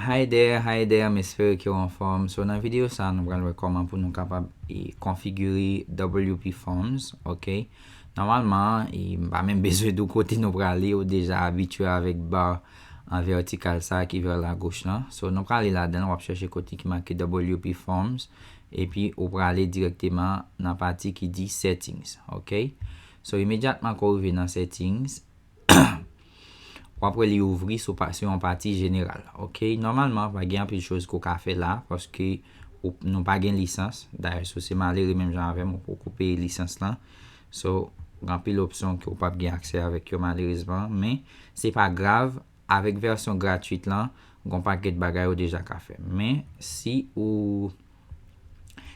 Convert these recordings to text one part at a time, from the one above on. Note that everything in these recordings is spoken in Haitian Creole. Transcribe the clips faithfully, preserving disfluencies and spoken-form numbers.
Hi there, hi there, m espere ke w anfòm. So, nan videyo sa, nou pral wè kòman pou nou kapab e, konfigire W P Forms, ok? Nòmalman, e, m pa menm bezwen di w kote nou prale, ou deja abitye avèk ba an vètikal sa ki vè lagoch lan. So, nou prale ladan l, w ap chèche kote ki make W P Forms, epi ou prale dirèkteman nan pati ki di Settings, ok? So, imedyatman ke w rive nan Settings, w ap wè li ouvri sou pa, sou yon pati jeneral. Ok, nòmalman, pa gen anpil choz ke w ka fè la, paske ou, nou pa gen lisans. Dayè, si w se malere menm jan avè m, ou poko peye lisans lan. So, gen anpil opsyon ke w p ap gen aksè avèk yo, malerezman. Men, se pa grav, avèk vèsyon gratwit lan, gen yon pakèt bagay ou deja ka fè. Men, si ou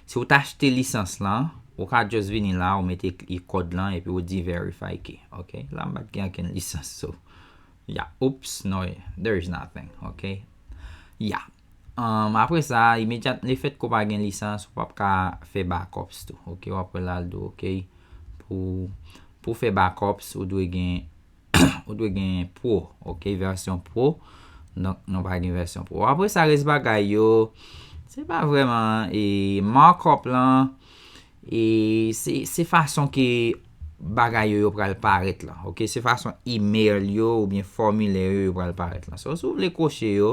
Si w t achte lisans lan, ou ka just vini la, ou mete kòd lan, epi ou di verify key, ok? La m pa t gen okenn lisans, so, ya, oops, no, there is nothing, ok? Ya. Um, apre sa, imedyat, lefèt ke w pa gen lisans, ou p ap ka fè backups tou, ok? W ap wè la l di w, ok? Pou, pou fè backups, ou dwe gen ou dwe gen Pro, ok, vèsyon Pro. Donk, nou pa gen vèsyon Pro. Apre sa, rès bagay yo, se pa vrèman, e, markup lan, e, se, se fason ke bagay yo, yo pral parèt lan, ok, se fason email yo oubyen fòmilè yo, yo pral parèt lan. So, si w vle kwoche yo,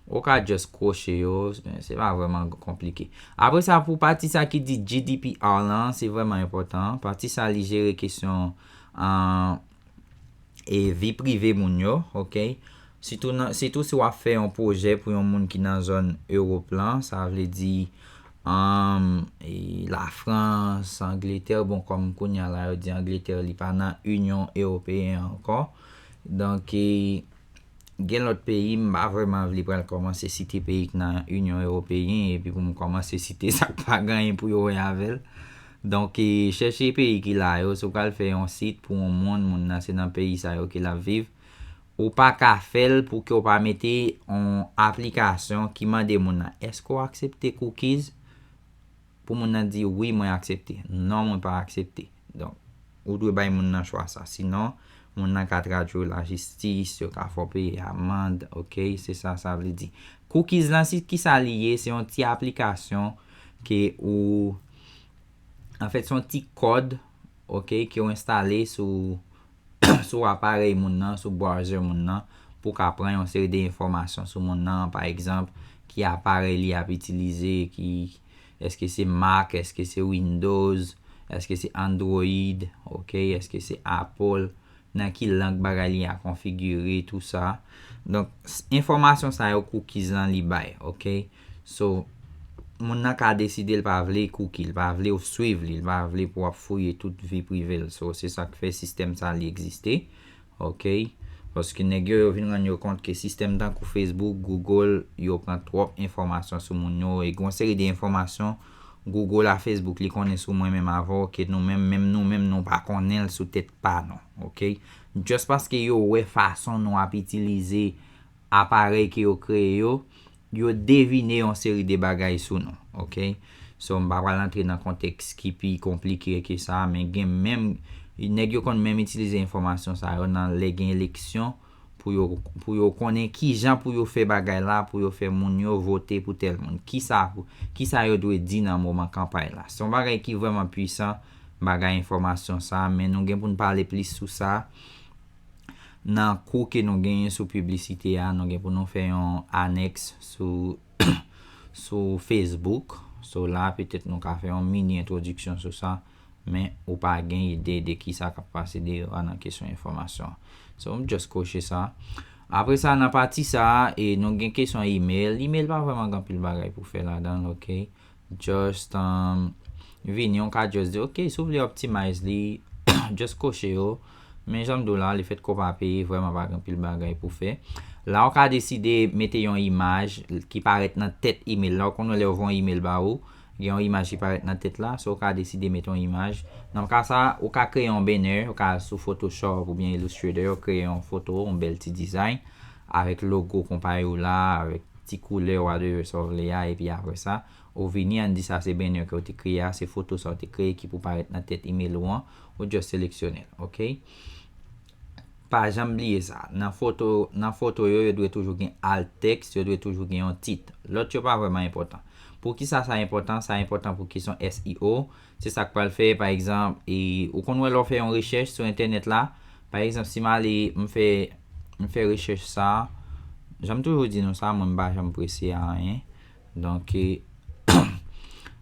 ou ka just kwoche yo, se pa vrèman konplike. Apre sa, pou pati sa ki di G D P R lan, se vrèman enpòtan. Pati sa, li jere kesyon an, e vi prive moun yo, ok? Sitou nan, sitou si w ap fè yon pwojè pou yon moun ki nan zòn Ewòp lan, sa vle di, um, e Lafrans, Angletè, bon, kòm kounye a la, yo di Angletè, li pa nan Inyon Ewopeyen ankò. Donk, e, gen lòt peyi, m pa vrèman vle pral kòmanse site peyi k nan Inyon Ewopeyen, epi pou m kòmanse site sa k pa gen anyen pou yo wè avè l. Donk, e, chèche peyi ki la yo, si w pral fè yon sit pou yon moun, moun nan se nan peyi sa yo ke l ap viv, ou pa ka fè l pou ke w pa mete yon aplikasyon ki mande moun nan, èske w aksepte cookies? Pou moun nan di, wi, mwen aksepte. Non, mwen pa aksepte. Donk, ou dwe bay moun nan chwa sa. Sinon, moun nan ka tradui w lajistis, yo ka fè w peye amann, ok? Se sa sa vle di. Cookies lan, se kisa li ye? Se yon ti aplikasyon ke ou, anfèt, se yon ti kòd, ok, ke w enstale sou, sou aparèy moun nan, sou browser moun nan, pou w ka pran yon seri de enfòmasyon sou moun nan, pa egzanp, ki aparèy li ap itilize, ki, èske se Mac, èske se Windows, èske se Android, ok, èske se Apple, nan ki lang bagay li a konfigire, tou sa. Donk, s-, enfòmasyon sa yo cookies lan li bay, ok? So, moun nan ka deside l pa vle cookie, l pa vle w swiv li, l pa vle pou w ap fouye tout vi prive l. So, se sa k fè sistèm sa li egziste, ok? Paske nèg yo, yo vin rann yo kont ke sistèm tankou Facebook, Google, yo pran twòp enfòmasyon sou moun yo, e gen yon seri de enfòmasyon Google a Facebook li konnen sou mwen menm avè w ke nou menm, menm nou menm nou pa konnen l sou tèt pa nou, ok? Just paske yo wè fason nou ap itilize aparèy ke yo kreye yo, yo devine yon seri de bagay sou nou, ok? So, m pa pral antre nan kontèks ki pi konplike ke sa, men gen menm, nèg yo konn menm itilize enfòmasyon sa yo nan lè gen eleksyon, pou yo, pou yo konnen kijan pou yo fè bagay la, pou yo fè moun yo vote pou tèl moun. Kisa, kisa yo dwe di nan moman kanpay la. Se yon bagay ki vrèman pwisan, bagay enfòmasyon sa, men nou gen pou n pale plis sou sa nan kou ke nou genyen sou piblisite a. Nou gen pou nou fè yon anèks sou, sou Facebook. So la, petèt nou ka fè yon mini entwodiksyon sou sa. Men ou pa gen ide de kisa k ap pase deyò a nan kesyon enfòmasyon. So, m just kwoche sa. Apre sa, nan pati sa a, e nou gen kesyon email. Email pa vrèman gen anpil bagay pou fè ladan l, ok? Just, um, vini, ou ka just di, ok, si w vle optimize li, just kwoche yo. Men jan m di w la, lefètke w pa peye, vrèman pa gen anpil bagay pou fè. La, ou ka deside mete yon imaj ki parèt nan tèt email la. Ou konnen lè yo voye yon email ba ou, gen yon imaj ki parèt nan tèt la, so ou ka deside mete yon imaj. Nan ka sa, ou ka kreye yon banner, ou ka al sou Photoshop oubyen Illustrator, ou kreye yon foto, yon bèl ti design, avèk logo konpayi w la, avèk ti koulè, whatever sa w vle a, epi apre sa, ou vini, ann di sa se banner ke w te kreye a, se foto sa w te kreye ki pou parèt nan tèt email ou an, ou just seleksyone l, ok? Pa janm bliye sa. Nan foto, nan foto yo, yo dwe toujou gen alt tèks, yo dwe toujou gen yon tit. Lòt yo pa vrèman enpòtan. Poukisa sa enpòtan? Sa enpòtan pou kesyon S E O. Se sa k pral fè, pa egzanp, e, ou konn wè lè w fè yon rechèch sou entènèt la. Pa egzanp, si m ale, m fè, m fè rechèch sa, jan m toujou di nou sa, mwen m pa janm prese a anyen. Donk, e,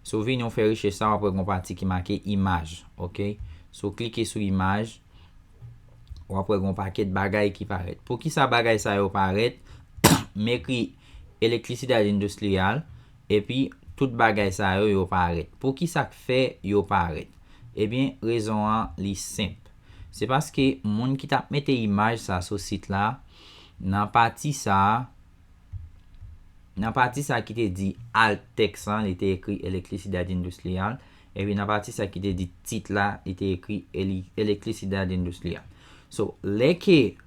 si w vini w fè rechèch sa, w ap wè gon pati ki make imaj, oke? Si w klike sou imaj, w ap wè gon pakèt bagay ki parèt. Poukisa bagay sa yo parèt? M ekri Electricidad Industrial, epi tout bagay sa yo, yo parèt. Poukisa k fè yo parèt? Ebyen, rezon an, li senp. Se paske moun ki t ap mete imaj sa sou sit la, nan pati sa, nan pati sa ki te di alt tèks lan, li te ekri Electricidad Industrial. Epi nan pati sa ki te di tit la, li te ekri Eli- Electricidad Industrial. So, lè ke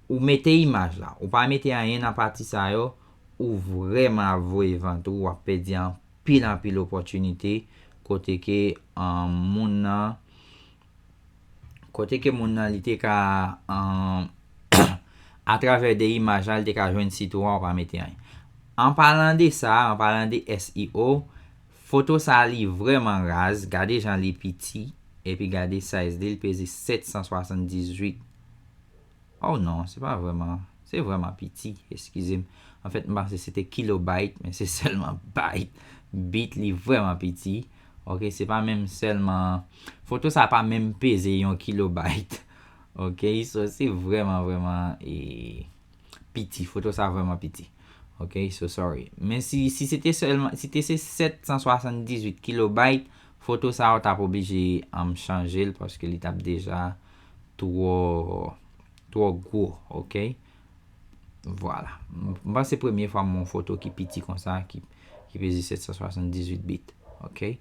ou mete imaj la, ou pa mete anyen nan pati sa yo, ou vrèman ap voye vant ou, w ap pèdi anpil, anpil opòtinite kote ke, um, moun nan, kote ke moun nan li te ka, um, atravè de imaj la, li te ka jwenn sit ou a, ou pa mete anyen. An palan de sa, an palan de S E O, foto sa li vrèman raz, gade jan li piti, epi gade size li, li peze sèt san swasanndizwit. Oh non, se pa vrèman, se vrèman piti, eskize m. Anfèt, m panse se te kilobayt, men se sèlman bayt. Bit, li vrèman piti. Oke, se pa menm sèlman, foto sa pa menm peze yon kilobayt. Oke, so se vrèman, vrèman, e, piti. Foto sa vrèman piti. Oke, so sorry. Men si, si se te sèlman, si te se sèt san swasanndizwit kilobayt, foto sa ou t ap oblije, um, chanje l paske li t ap deja twò, twò gwo, oke? Vwala. M, m panse premye fwa m wè yon foto ki piti konsa, ki, ki peze sèt san swasanndizwit bit, oke?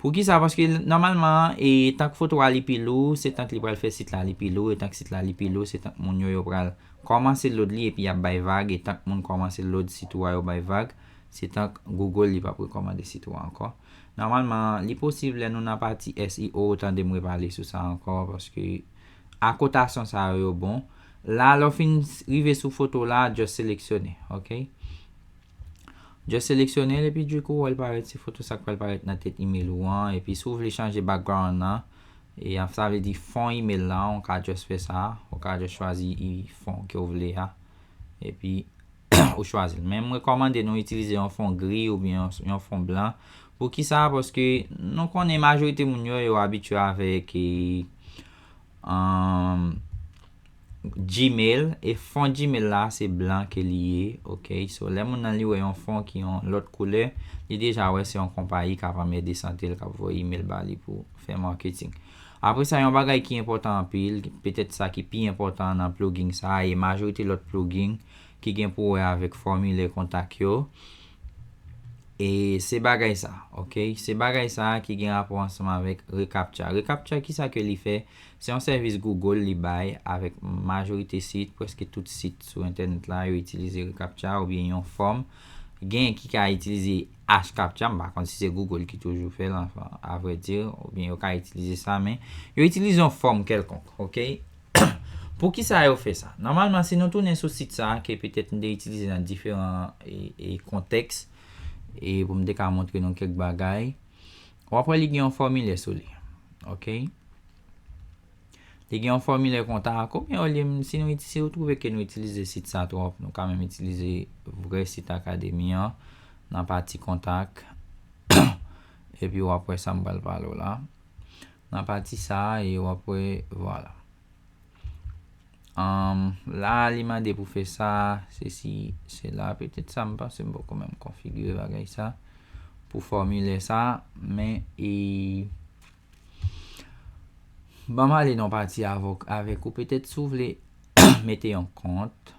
Poukisa? Paske nòmalman, e, tank foto a li pi lou, se tank li pral fè sit la li pi lou, e tank sit la li pi lou, se tank moun yo, yo pral kòmanse load li epi y ap bay vag, e tank moun kòmanse load sit ou a yo bay vag, se tank Google li p ap rekòmande sit ou a ankò. Nòmalman, li posib lè nou nan pati S E O, ou tande m repale sou sa ankò, paske akotasyon sa yo, yo bon. La, lè w fin rive sou foto la, just seleksyone, oke? Just seleksyone l, epi dikou, w wè l parèt, se foto sa k pral parèt nan tèt email ou an, epi si w vle chanje background nan, e sa vle di fon email la, ou ka just fè sa, ou ka just chwazi fon ke w vle a, epi ou chwazi l. Men m rekòmande nou itilize yon fon gri oubyen yon, yon fon blan. Poukisa? Paske nou konnen majorite moun yo, yo abitye avèk, e, um, Gmail, e fon Gmail la, se blan ke li ye, oke? So, lè moun nan li wè yon fon ki yon lòt koulè, li deja wè se yon konpayi k ap anmède sante l, k ap voye email ba li pou fè marketing. Apre sa, yon bagay ki enpòtan anpil, petèt sa ki pi enpòtan nan plugin sa, e majorite lòt plugin ki gen pou wè avèk fòmilè kontak yo, e se bagay sa, oke? Se bagay sa ki gen rapò ansanm avèk reCAPTCHA. ReCAPTCHA, kisa ke li fè? Se yon sèvis Google li bay avèk majorite sit, prèske tout sit sou entènèt la, yo itilize reCAPTCHA oubyen yon fòm. Gen ki ka itilize HCAPTCHA, m pa konn si se Google ki toujou fè l, anfen, a vrè di, oubyen yo ka itilize sa, men yo itilize yon fòm kèlkonk, oke? Poukisa yo fè sa? Nòmalman, si nou tounen sou sit sa, ke petèt m te itilize nan diferan, e, e, kontèks, e pou m te ka montre nou kèk bagay, w ap wè li gen yon fòmilè sou li, oke? Li gen yon fòmilè kontak, oubyen olye m, si nou iti-, si w twouve ke nou itilize sit sa twòp, nou ka menm itilize vrè sit akademi an nan pati kontak. Epi w ap wè sa m pral pale w la. Nan pati sa a, e w ap wè, vwala. Anm, la, li mande pou fè sa, sesi, sela. Petèt sa, m panse m poko menm konfigire bagay sa pou fòmilè sa, men, e, ban m ale nan pati avèk, avèk ou. Petèt si w vle mete yon kont,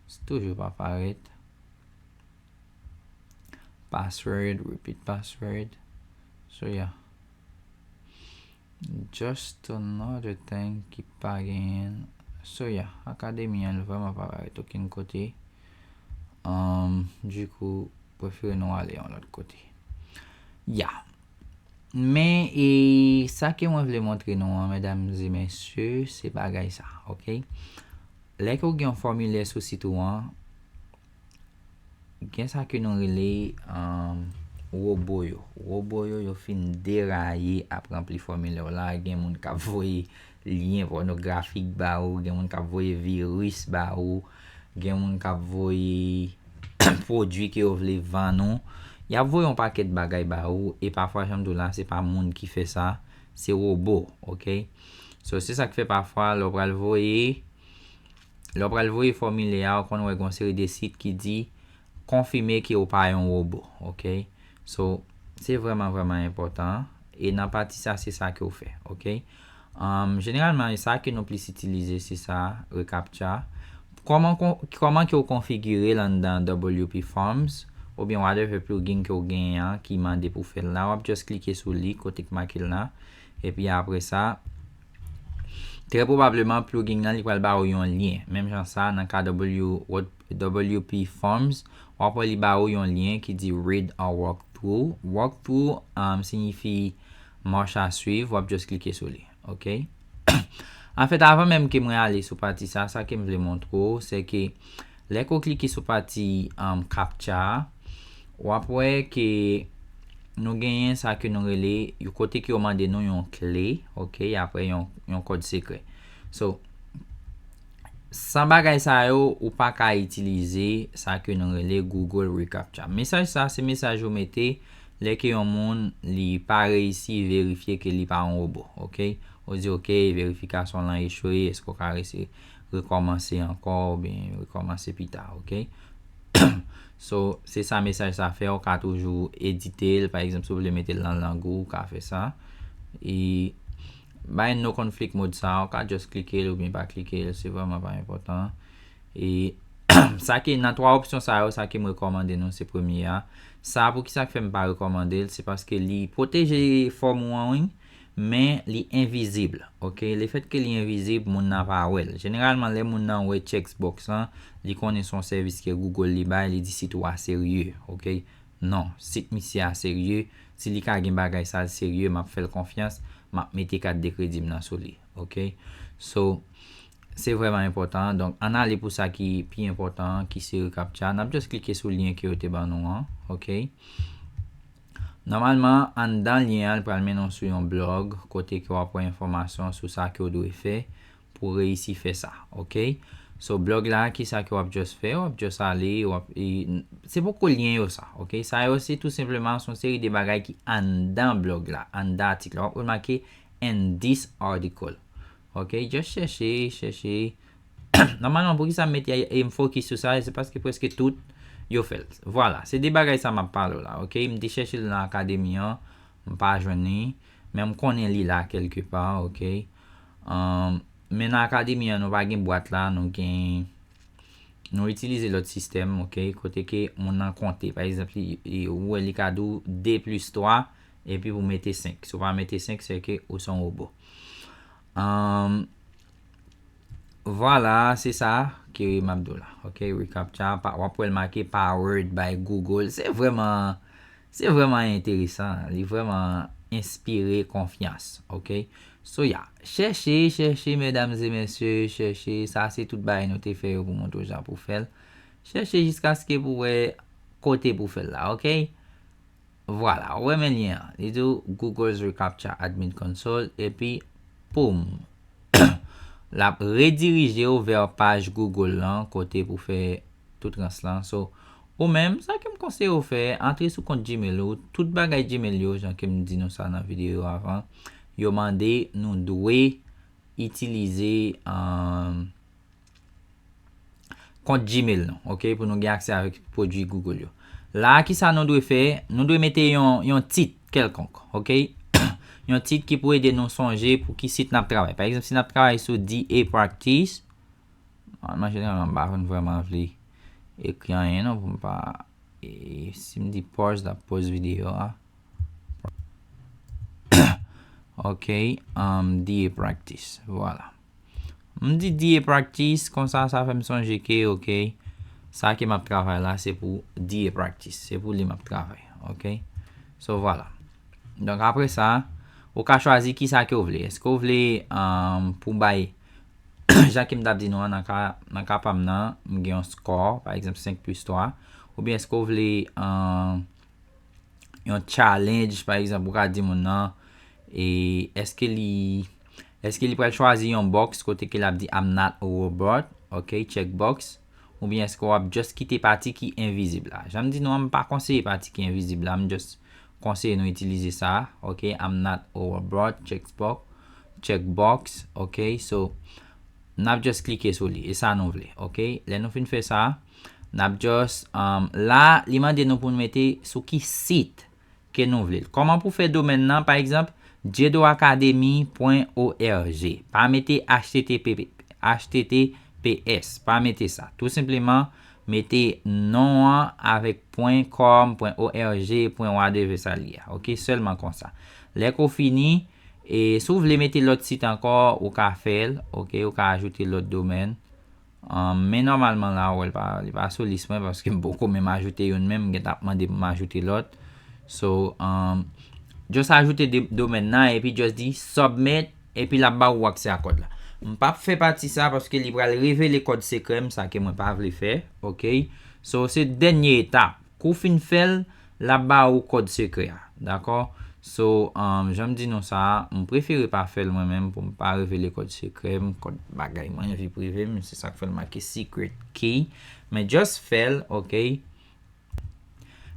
se toujou pa parèt. Password, repeat password. So, yeah. Just another thing ki pa genyen. So, yeah, akademi an, li vrèman pa parèt okenn kote. Um, dikou, prefere nou ale yon lòt kote. Yeah. Men e sa ke mwen vle montre nou an, medam e mesye, se bagay sa, ok? Lè ke w gen yon fòmilè sou sit ou an, gen sa ke nou rele um, wobo yo. Wobo yo, yo fin deraye ap ranpli fòmilè w la. Gen moun k ap voye lyen pònografik ba ou, gen moun k ap voye viris ba ou, gen moun k ap voye pwodui ke yo vle vann ou. Y ap voye yon pakèt bagay ba ou, e pafwa, jan m di w la, se pa moun ki fè sa, se wobo, ok? So, se sa k fè pafwa, lè w pral voye, lè w pral voye fòmilè a, ou konn wè gon seri de sit ki di konfime ke ou pa yon wobo, ok? So, se vrèman, vrèman enpòtan. E nan pati sa, se sa ke w fè, ok? Um, jeneralman, e sa ke nou plis itilize, se sa, reCAPTCHA. Kòman, kòman ke w konfigire l anndan W P Forms, oubyen whatever plugin ke w genyen an ki mande pou fè l la, w ap just klike sou li, kote k make l la. Epi apre sa, trè pwobableman, plugin nan, li pral ba ou yon lyen. Menm jan sa, nan ka W, W P Forms, w ap wè li ba ou yon lyen ki di Read a Walkthrough. Walkthrough um, siyifi mach a swiv, w ap just klike sou li, ok? Anfèt, avan menm ke mwen ale sou pati sa, sa ke m vle montre w, se ke lè ke w klike sou pati um, captcha a, w ap wè ke nou genyen sa ke nou rele, yon kote ke yo mande nou yon kle, ok, apre yon, yon kòd sekrè. So, san bagay sa yo, ou pa ka itilize sa ke nou rele Google reCAPTCHA. Mesaj sa, se mesaj ou mete lè ke yon moun li pa reyisi verifye ke li pa yon wobo, ok? Ou di, ok, verifikasyon lan echwe, èske w ka resi rekòmanse ankò oubyen rekòmanse pita, ok? So, se sa mesaj sa fè, ou ka toujou edite l, pa egzanp, si w vle mete l nan lang ou, ou ka fè sa. E bay no conflict mode sa, ou ka just klike l oubyen pa klike l, se vrèman pa enpòtan. E sa ke nan twa opsyon sa yo, sa ke m rekòmande nou, se premye a. Sa, poukisa k fè m pa rekòmande l, se paske li pwoteje fòm ou an, wi, men li envizib, ok? Lefètke li envizib, moun nan pa wè l. Jeneralman, lè moun nan wè checkbox lan, li konnen se yon sèvis ke Google li bay, li di sit ou a serye, ok? Non, sit misye a serye. Si li ka gen bagay sa l serye, m ap fè l konfyans, m ap mete kat de kredi m nan sou li, ok? So, se vrèman enpòtan. Donk, ann ale pou sa ki pi enpòtan an, ki se reCAPTCHA. N ap just klike sou lyen ke yo te ban nou an, ok? Nòmalman, anndan lyen an, li pral mennen w sou yon blòg, kote ke w ap wè enfòmasyon sou sa ke w dwe fè pou w reyisi fè sa, ok? So, blòg la, kisa ke w ap just fè? W ap just ale, w ap, e, n-, se poko lyen yo sa, ok? Sa yo se tou senpleman se yon seri de bagay ki anndan blòg la, anndan atik la. W ap remake in this article, ok? Just chèche, chèche. Nòmalman, poukisa m mete e m fokis sou sa, se paske prèske tout yo fè l. Vwala, se de bagay sa m ap pale w la, ok? M te chèche l nan akademi an, m pa jwenn li, men m konnen li la kèlke pa, ok? Um, men nan akademi an, nou pa gen bwat la, nou gen, nou itilize lòt sistèm, ok? Kote ke moun nan konte. Pa egzanp, li, li, ou wè li ka di w de plis twa, epi pou mete senk. Si w pa mete senk, se ke ou se yon wobo. Um, vwala, se sa ke m ap di w la, ok? reCAPTCHA, pa, w ap wè l make powered by Google. Se vrèman, se vrèman enteresan. Li vrèman enspire konfyans, ok? So, ya, chèche, chèche, medam e mesye, chèche. Sa, se tout bagay nou te fè yo pou montre w jan pou fè l. Chèche jiskaske pou wè kote pou fè l la, ok? Vwala, ou wè men lyen an. Li di w Google's reCAPTCHA Admin Console, epi, poum, l ap redirije w vè paj Google lan, kote pou fè tout rans lan. So, ou menm, sa ke m konseye w fè, antre sou kont Gmail ou, tout bagay Gmail yo, jan ke m di nou sa nan videyo avan, yo mande nou dwe itilize, um, kont Gmail nou, ok, pou nou gen aksè avèk pwodui Google yo. La, kisa nou dwe fè? Nou dwe mete yon, yon tit kèlkonk, ok? Yon tit ki pou ede nou sonje pou ki sit n ap travay. Pa egzanp, si n ap travay sou D A Practice, an jeneralman, m pa konn vrèman vle ekri anyen non, pou m pa, e, si m di pause, l ap pause videyo a. Ok, um, D A Practice, vwala. M di D A Practice, konsa sa fè m sonje ke, ok, sa ke m ap travay la, se pou D A Practice, se pou li m ap travay, ok? So, vwala. Donk, apre sa, ou ka chwazi kisa ke w vle. Èske w vle um, pou bay, jan ke m t ap di nou an, nan ka, nan ka pa m nan, m gen yon score, pa egzanp, senk plis twa, oubyen èske w vle um, yon challenge, pa egzanp, ou ka di moun nan, e èske li, èske li pral chwazi yon box kote ke l ap di I'm not a robot, ok, check box, oubyen èske w ap just kite pati ki envizib la. Jan m di nou an, m pa konseye pati ki envizib la, m just konseye nou itilize sa, ok, I'm not a robot, check box, check box, ok, so, n ap just klike sou li, e sa nou vle, ok, lè nou fin fè sa, n ap just, um, la, li mande nou pou nou mete sou ki sit ke nou vle l. Kòman pou fè domèn nan, pa egzanp, djedoacademy.org. Pa mete H T T P, H T T P S, pa mete sa. Tou senpleman, mete non an avèk .com, .org, whatever sa li a. Ok, sèlman konsa. Lè ke w fini, e si w vle mete lòt sit ankò, ou ka fè l, ok, ou ka ajoute lòt domèn. Um, men nòmalman la, ou wè l pa, li pa sou lis mwen paske m poko menm ajoute youn menm, m gentan ap mande pou m ajoute lòt. So, um, just ajoute de, domèn nan epi just di submit epi l ap ba ou aksè a kòd la. M p ap fè pati sa paske li pral revele kòd sekrè m, sa ke mwen pa vle fè, ok? So, se dènye etap. Kou fin fè l, l ap ba ou kòd sekrè a, dakò? So, um, jan m di nou sa, m prefere pa fè l mwen menm pou m pa revele kòd sekrè m, kòd bagay mwen, vi prive m, se sa k fè l make secret key. Men just fè l, ok?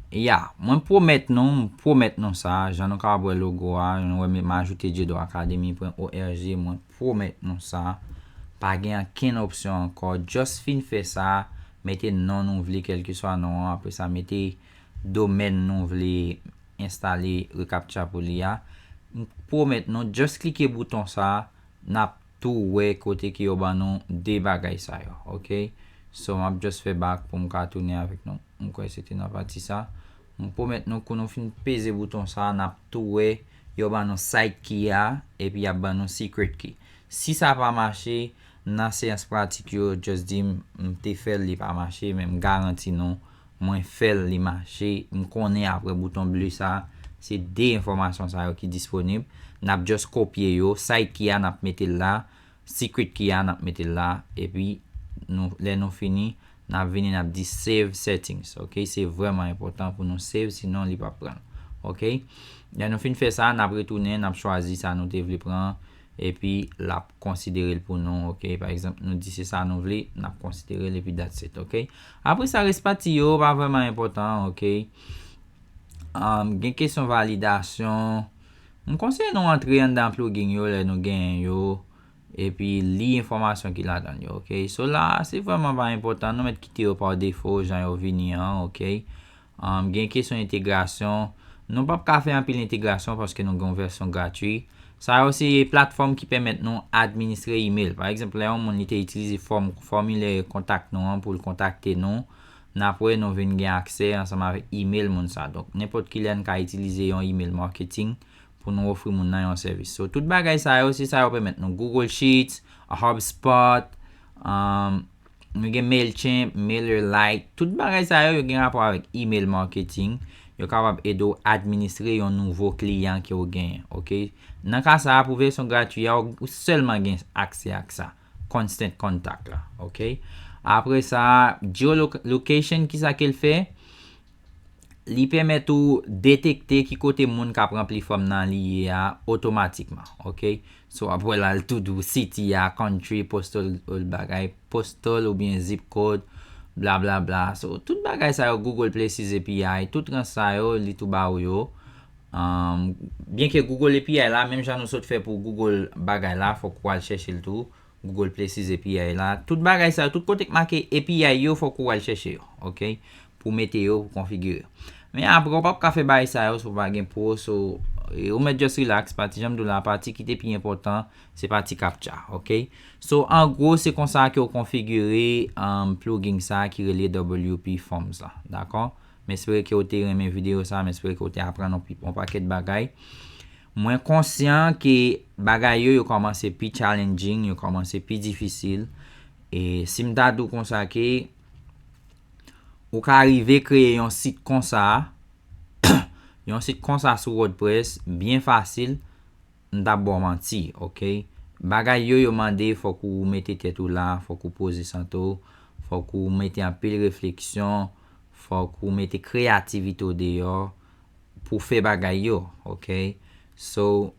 Ya, mwen pwomèt nou, m pwomèt nou sa, jan nou kapab wè logo a, nou wè m ajoute djedoacademy.org, mwen pwomèt nou sa. Pa gen ankenn opsyon ankò, just fin fè sa, mete non nou vle, kèlkeswa non an, apre sa mete domèn nou vle enstale recaptcha pou li a. M pwomèt nou, just klike bouton sa, n ap tou wè kote ke yo ban nou de bagay sa yo, ok? So, m ap just fè back pou m ka tounen avèk nou. M kwè se te nan pati sa. M pwomèt nou, kou nou fin peze bouton sa, n ap tou wè yo ban nou site key a, epi y ap ban nou secret key. Si sa pa mache, nan seyans pratik yo, just di m, m te fè l, li pa mache, men m garanti nou, mwen fè l, li mache, m konnen apre bouton ble sa, se de enfòmasyon sa yo ki disponib. N ap just kopye yo, site key a, n ap mete l la, secret key a, n ap mete l la, epi nou, lè nou fini, n ap vini, n ap di save settings, ok? Se vrèman enpòtan pou nou save, sinon li p ap pran l, ok? Lè nou fin fè sa, n ap retounen, n ap chwazi sa nou te vle pran, epi l ap konsidere l pou nou, ok? Pa egzanp, nou di se sa nou vle, n ap konsidere l, epi that's it, ok? Apre sa, rès pati yo pa vrèman enpòtan, ok? Um, gen kesyon validasyon. M konseye nou antre anndan plugin yo lè nou genyen yo, epi li enfòmasyon ki ladan yo, ok? So la, se vrèman pa enpòtan, nou mèt kite yo pa defo, jan yo vini an, ok? Um, gen kesyon entegrasyon. Nou p ap ka fè anpil entegrasyon paske nou gen yon vèsyon gratwi. Sa yo se platfòm ki pèmèt nou administre email. Pa egzanp, lè yon moun li te itilize fòm, fòmilè kontak nou an pou l kontakte nou, n ap wè nou vin gen aksè ansanm avèk email moun sa. Donk, nenpòt kilè n ka itilize yon email marketing pou nou ofri moun nan yon sèvis. So, tout bagay sa yo, se sa yo pèmèt nou. Google Sheets, HubSpot, um, nou gen MailChimp, MailerLite, tout bagay sa yo, yo gen rapò avèk email marketing. Yo kapab ede w administre yon nouvo kliyan ke w genyen, ok? Nan ka sa a, pou vèsyon gratwi a, ou sèlman gen aksè ak sa, Constant Contact la, ok? Apre sa, geolocation, kisa ke l fè? Li pèmèt ou detekte ki kote moun k ap ranpli fòm nan li ye a otomatikman, ok? So, w ap wè la, l tou dou, city a, country, postal, bagay, postal oubyen zip code, blablabla. So, tout bagay sa yo, Google Places A P I, tout rans sa yo, li tou ba ou yo. Um, byenke Google A P I la, menm jan nou sot fè pou Google bagay la, fòk ou al chèche l tou. Google Places A P I la. Tout bagay sa yo, tout kote k make A P I yo, fòk ou al chèche yo, ok? Pou mete yo, pou konfigire. Men apre, ou p ap ka fè bagay sa yo si w pa gen pro, so, e, ou mèt just relax, pati jan m di w la, pati ki te pi enpòtan, se pati captcha, ok? So, an gwo, se konsa ke w konfigire, um, plugin sa ki rele W P Forms la, dakò? M espere ke w te renmen videyo sa, m espere ke w te aprann yon pi, yon pakèt bagay. Mwen konsyan ke bagay yo, yo kòmanse pi challenging, yo kòmanse pi difisil. E si m ta di w konsa ke ou ka rive kreye yon sit konsa, Yon sit konsa sou WordPress, byen fasil, m t ap ba w manti, oke? Bagay yo, yo mande fòk ou mete tèt ou la, fòk ou poze sant ou, fòk ou mete anpil refleksyon, fòk ou mete kreyativite w deyò pou fè bagay yo, oke? So,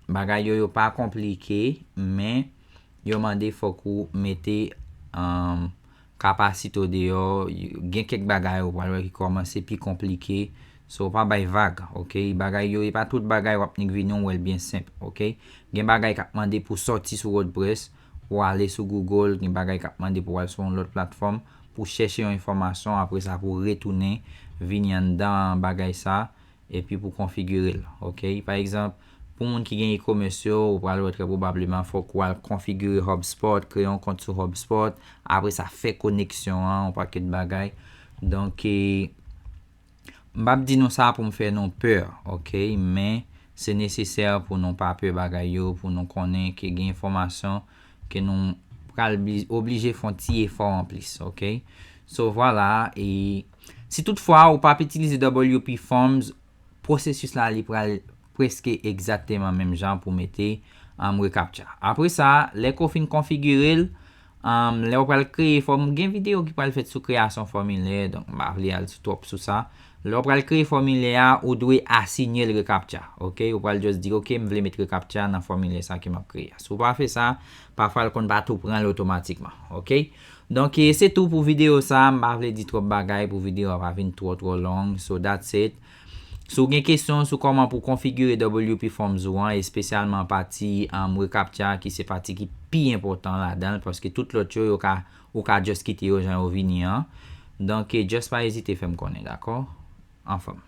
bagay yo, yo pa konplike, men yo mande fòk ou mete, um, kapasite w deyò. Gen kèk bagay ou pral wè ki kòmanse pi konplike. So, pa bay vag, oke? Bagay yo, e pa tout bagay w ap nik vini, w wè l byen senp, oke? Gen bagay k ap mande pou sòti sou WordPress, pou w ale sou Google, gen bagay k ap mande pou w al sou yon lòt platfòm, pou chèche yon enfòmasyon, apre sa pou retounen, vini anndan bagay sa, epi pou konfigire l, oke? Pa egzanp, pou moun ki gen e-commerce yo, ou pral wè trè pwobableman fòk ou al konfigire HubSpot, kreye yon kont sou HubSpot, apre sa fè koneksyon an, yon pakèt bagay. Donk, e, m p ap di nou sa pou m fè nou pè, oke? Men se nesesè pou nou pa pè bagay yo, pou nou konnen ke gen enfòmasyon ke nou pral bli-, oblije fè yon ti efò anplis, oke? So, vwala, e si toutfwa ou p ap itilize W P Forms, pwosesis la, li pral prèske egzakteman menm jan pou mete, um, reCAPTCHA. Apre sa, lè ke w fin konfigire l, um, lè w pral kreye fòm, gen videyo ki pral fèt sou kreyasyon fòmilè, donk m pa vle al sou twòp sou sa. Lè w pral kreye fòmilè a, ou dwe asiyen l reCAPTCHA, oke? Ou pral just di, oke, m vle met reCAPTCHA nan fòmilè sa ke m ap kreye a. Si w pa fè sa, pafwa l konn pa tou pran l otomatikman, oke? Donk, e, se tou pou videyo sa, m pa vle di twòp bagay pou videyo a pa vin twò, twò long. So, that's it. Si w gen kesyon sou kòman pou konfigire W P Forms ou an, espesyalman pati, um, reCAPTCHA, ki se pati ki pi enpòtan ladan l, paske tout lòt yo, yo ka, ou ka just kite yo jan yo vini an. Donk, e, just pa ezite fè m konnen, dakò? Anfòm.